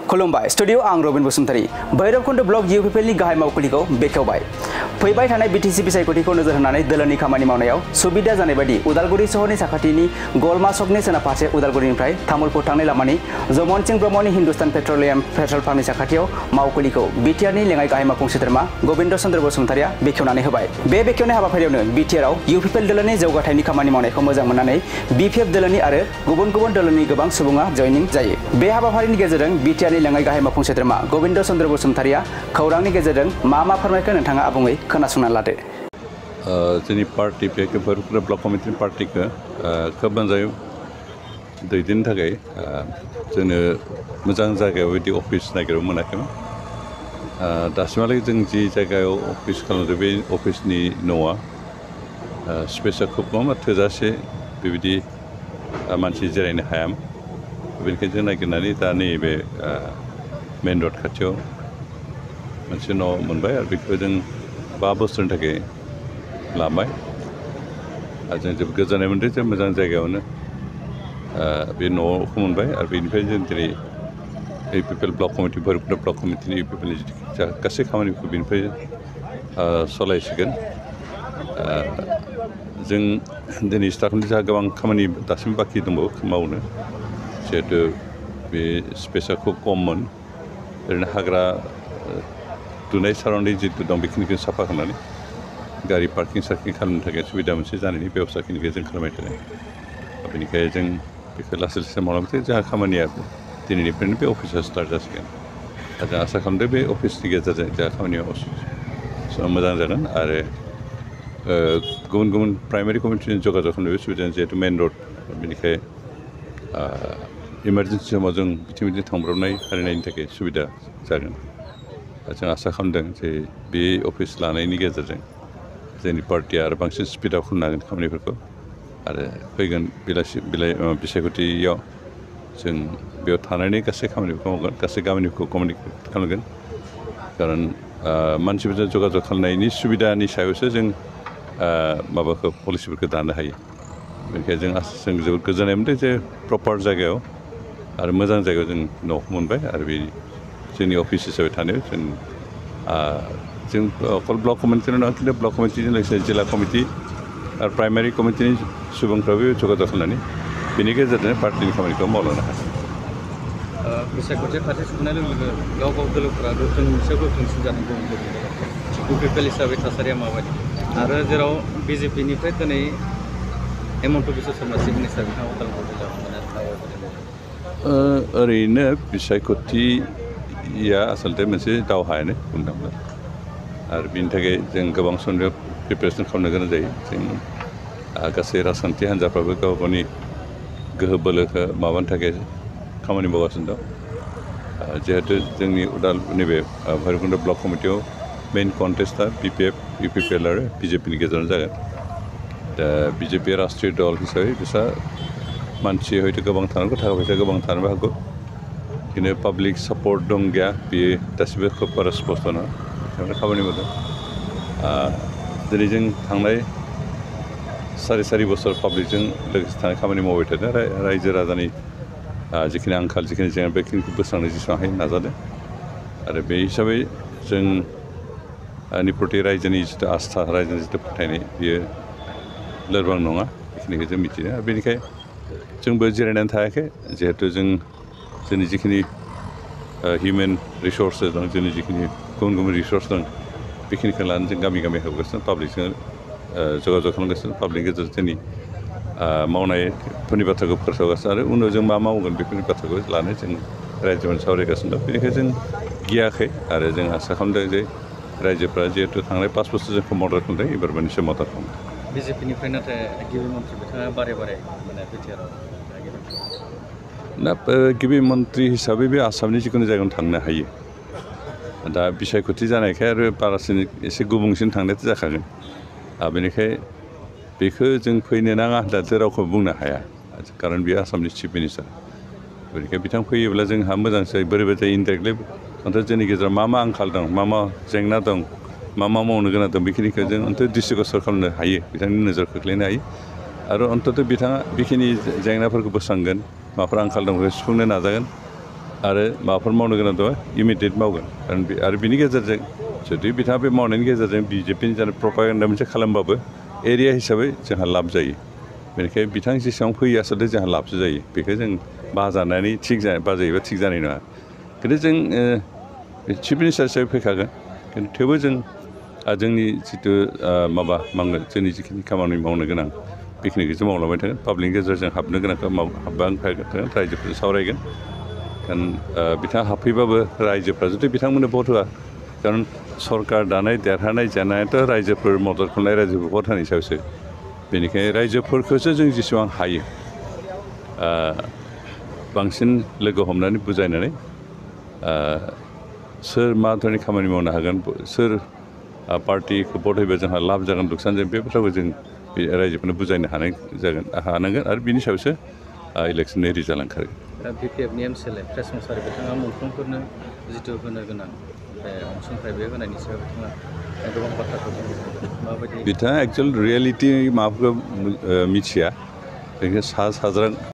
खुलुमबाय स्टुडियो आं Robin Basumatary भैरबकुंड block इउपिपिएलनि गाहाय मावखुलिखौ बेखेवबाय फैबाय थानाय बिटिसि बिसायख'थिखौ नोजोर होनानै दोलोनि खामानि मावनायाव सुबिदा जानाय बायदि उदालगुरि सहरनि साखाथिनि गलमा सकनि सोनाब फारसे उदालगुरिनिफ्राय तामुलपुर थांनाय लामानि जमन सिंह ब्रह्मनि हिन्दुस्तान पेट्रलियाम पेट्रल पाम्पनि साखाथियाव मावखुलिखौ बिटिआरनि लेङाइ गाहाय मावफुं सोद्रोमा गोविन्द चन्द्र बसुमतारिया बेखेवनानै होबाय। बे बेखेवनाय हाबाफारियावनो बिटिआरआव इउपिपिएल दोलोनि जौगाथायनि खामानि मावनायखौ मोजां मोननानै बिपिएफ दोलोनि आरो गुबुन गुबुन दोलोनि गोबां सुबुङा जयनिं जायो। बे हाबाफारिनि गेजेरजों बिटिआरनि लेङाइ गाहाय मावफुं सोद्रोमा गोविन्द चन्द्र बसुमतारिया खौरांनि गेजेरजों मा फोरमायखो नोंथाङा आबुङै खोनासंना लादो। जोंनि पार्टी भैरबकुंड ब्लक कमिटिनि पार्टीखौ खोब मोजाङै दैदेननो थाखाय जोंनो मोजां जायगायाव बिदि अफिस नागिरनो मोनाखैमोन। दासिमहालागै जों जि जायगायाव अफिस खालामदों बे अफिसनि न'आ स्पेसा खोब खम थोजासे बेबायदि मानसि जिरायनो हायामोन। बेनिखायनो जों नागिरनानै दा नैबे मेन रड खाथियाव मोनसे न' मोनबाय आरो बेखौ जों 5 बोसोरनि थाखाय लाबाय आरो जों जोबोद गोजोननाय मोनदों जे मोजां जायगायावनो बे न'खौ मोनबाय आरो बेनिफ्राय जों दिनै इउपिपिएल ब्लक कमिटि भैरबकुंड ब्लक कमिटिनि इउपिपिएलनि गासै खामानिफोरखौ बेनिफ्राय सालायसिगोन। जों दिनै स्टार्टनि जोंहा गोबां खामानि दासिम बाखि दंबावो मावनो जिहेतु बे स्पेसा खुब खममोन ओरैनो हाग्रा दुनाय साराउन्डिं जितु दं बेखिनिखौ साफा खालामनानै गारि पार्किं सार्किं खालामनो थाखाय सुबिदा मोनसे जानायनि बेबस्थाखिनिखौ जों खालामबाय थादों। बेनिखायनो जों बेखौ लासै लासै मावलांबाय जोंहा खामानिया दिनैनिफ्रायनो बे अफिसा स्टार्ट जासिगोन। जों आसा खालामदों बे अफिसनि गेजेरजों जोंहा खामानिया मोजां जागोन आरो गुबुन गुबुन प्राइमारि कमिटिजों जगाजग खालामनाय सुबिदा जिहेतु मेन रड बेनिखाय इमारजेन्सि समाव जों बिथिं थांब्रबनाय हारिनायनि थाखाय सुबिदा जागोन। जों आसा खालामदों जे बे अफिस लानायनि गेजेरजों जोंनि पार्टिया आरो बांसिन स्पिडआव खालामनो हागोन खामानिफोरखौ आरो फैगोन बिसायख'थियाव जों बेयाव थानानै गासै खामानिफोरखौ मावगोन गासै गामिनिखौ कमिउनिकेट खालामगोन। खारन मानसिफोरजों जगाजग खालामनायनि सुबिदानि सायावसो जों माबाखौ पलिसिफोरखौ दानो हायो। बेनिखायनो जों जोबोद गोजोननाय मोनदों जे प्रपार जायगायाव आरो मोजां जायगायाव जों न'खौ मोनबाय आरो बे जोंनि अफिस हिसाबै थानायाव जों अकल ब्लक कमिटिल' नङा खिन्थु ब्लक कमिटिजों लोगोसे जिल्ला कमिटि आरो प्राइमारि कमिटिनि सुबुंफ्राबो जगाजग खालामनानै बेनि गेजेरजों पार्टिनि खामानिखौ मावलांनो हागोन। बिसायख'थि खाथि सफैनाय लोगो लोगो गाव गाव दोलोफोरा गोख्रोंनिसायाव गोख्रोंसिन जानांगौ इउपिपिएल हिसाबै थासारिया माबायदि आरो जेराव बिजेपिनिफ्राय दिनै हेमन्त बिश्व शर्मा चिफ मिनिस्टार बिथाङा उदालगुरि ओरैनो बिसायख'थिया आसलथे मोनसे दावहायानो बुंनो थाङोब्ला आरो बिनि थाखाय जों गोबां समनिफ्राय प्रिपेरेसन खालामनो गोनां जायो। जों गासै राजखान्थि हान्जाफ्राबो गाव गावनि गोहो बोलोखौ माबानो थाखाय खामानि मावगासिनो दं। जिहेतु जोंनि नैबे भैरबकुंड ब्लक कमिटियाव मेइन कन्टेस्टआ बिपिएफ इउपिपिएल आरो बिजेपिनि गेजेरावनो जागोन। दा बिजेपि राष्ट्रीय दल हिसाबै बिस्रा मानसि हयथ' गोबां थानांगौ थाखा फैसा गोबां थानोबो हागौ खिन्थु पाब्लिक सापर्ट दं गैया बेयो गासिबो खोब बारा स्पस्त नङा बिथांमोना खामानि मावदों। दिनै जों थांनाय सारि बोसोर पाब्लिकजों लोगोसे थानाय खामानि मावबाय थादों रायजो राजानि जिखिनि आंखाल जिखिनि जेंना बेखिनिखौ बोस्रांनो जेसेबां हायो नाजादों आरो बे हिसाबै जोंनि प्रति रायजोनि जिथु आस्था रायजोनि जिथु फोथायनाय बियो लोरबां नङा बेखिनिखौ जों मिथिदों आरो बेनिखाय जोंबो जिरायनानै थायाखै जिहेतु जोंनि जिखिनि हिउमेन रिसर्सेस दं जोंनि जिखिनि गुबुन गुबुन रिसर्स दं बेखिनिखौ लानानै जों गामि गामि हाबगासिनो पाब्लिकजों जगाजग खालामगासिनो पाब्लिकनि गेजेरजों जोंनि मावनायफोरनि बाथ्राखौ फोसावगासिनो आरो उनाव जों मा मावगोन बेफोरनि बाथ्राखौ लानानै जों रायजोआव सावरायगासिनो दं। बेनिखायनो जों गियाखै आरो जों आसा खालामदों जे रायजोफ्रा जिहेतु थांनाय 5 बोसोर जोंखौ मदद खालामदों एबारबो निश्चय मदद खालामदों। बिजेपिनिफ्राय नाथाय गिबि मन्थ्रि बिथाङा बारे माने बिटिआरआव दा गिबि मन्थ्रि हिसाबै बे आसामनि जिखुनु जायगायावनो थांनो हायो। दा बिसायख'थि जानायखाय आरो बारासिन एसे गुबुंसिन थांनायाथ' जाखागोन। बेनिखाय बेखौ जों फैनो नाङा होननानै रावखौ बुंनो हाया खारन बेयो आसामनि चिफ मिनिस्टार। बेनिखाय बिथां फैयोब्ला जोंहा मोजां जायो बोरैबा जायो इनडाइरेक्टलि जोंनि गेजेराव मा आंखाल दं मा जेंना दं मा मावनो गोनां दं बेखिनिखौ जों डिस्ट्रिक्ट खालामनो हायो बिथांनि नोजोर खोख्लैनो हायो आरो बिथाङा बेखिनि जेंनाफोरखौ बोस्रांगोन माबाफोर आंखाल दं बेखौ सुफुंनो नाजागोन आरो माबाफोर मावनो गोनां दङ इमिडियेट मावगोन आरो बिनि गेजेरजों जुदि बिथाङा बे मावनायनि गेजेरजों बिजेपिनि जानो प्रपागान्डा मोनसे खालामबाबो एरिया हिसाबै जोंहा लाब जायो बेनिखायनो बिथां जेसेबां फैयो आसलथे जोंहा लाबसो जायो बेखौ जों बाजानानै बाजायोबा थिग जानाय नङा खिन्थु जों चिफ मिनिस्टार हिसाबै फैखागोन खिन्थु थेवबो जों जोंनि जिथु माबा मावनो जोंनि जिखिनि खामानि मावनो गोनां बेखिनिखौ जों मावलांबाय थागोन पाब्लिकनि गेजेरजों हाबनो गोनांखौ हाबबाय थागोन रायजोफोरजों सावरायगोन कारण बिथाङा हाबफैबाबो रायजोफ्रा जुदि बिथांमोननो भट होआ कारण सरकार दानाय देरहानाय जानायाथ' रायजोफोर मदद खालामनाय रायजोफोर भट होनायनि सायावसो बेनिखायनो रायजोफोरखौसो जों जेसेबां हायो बांसिन लोगो हमनानै बुजायनानै सोर मा धरननि खामानि मावनो हागोन सोर पार्टिखौ भट होयोबा जोंहा लाब जागोन लुकसान जागोन बे बाथ्राखौ जों रायजोफोरनो बुजायनो हानांगोन आरो बिनि सायावसो इलेक्सननि रिजाल्ट ओंखारो बिपिएफनि एमसिएलए प्रेस मुसाहारि बिथाङा मुंख्लंफोरनो जिथु होनो गोनां अनसुंथाइ बे होनायनि सायाव बिथाङा गोबां बाथ्राखौ माबायदि बिथाङा एक्चुवेल रियेलिटि माबाखौ मिथिया बेखौ सा साज्रां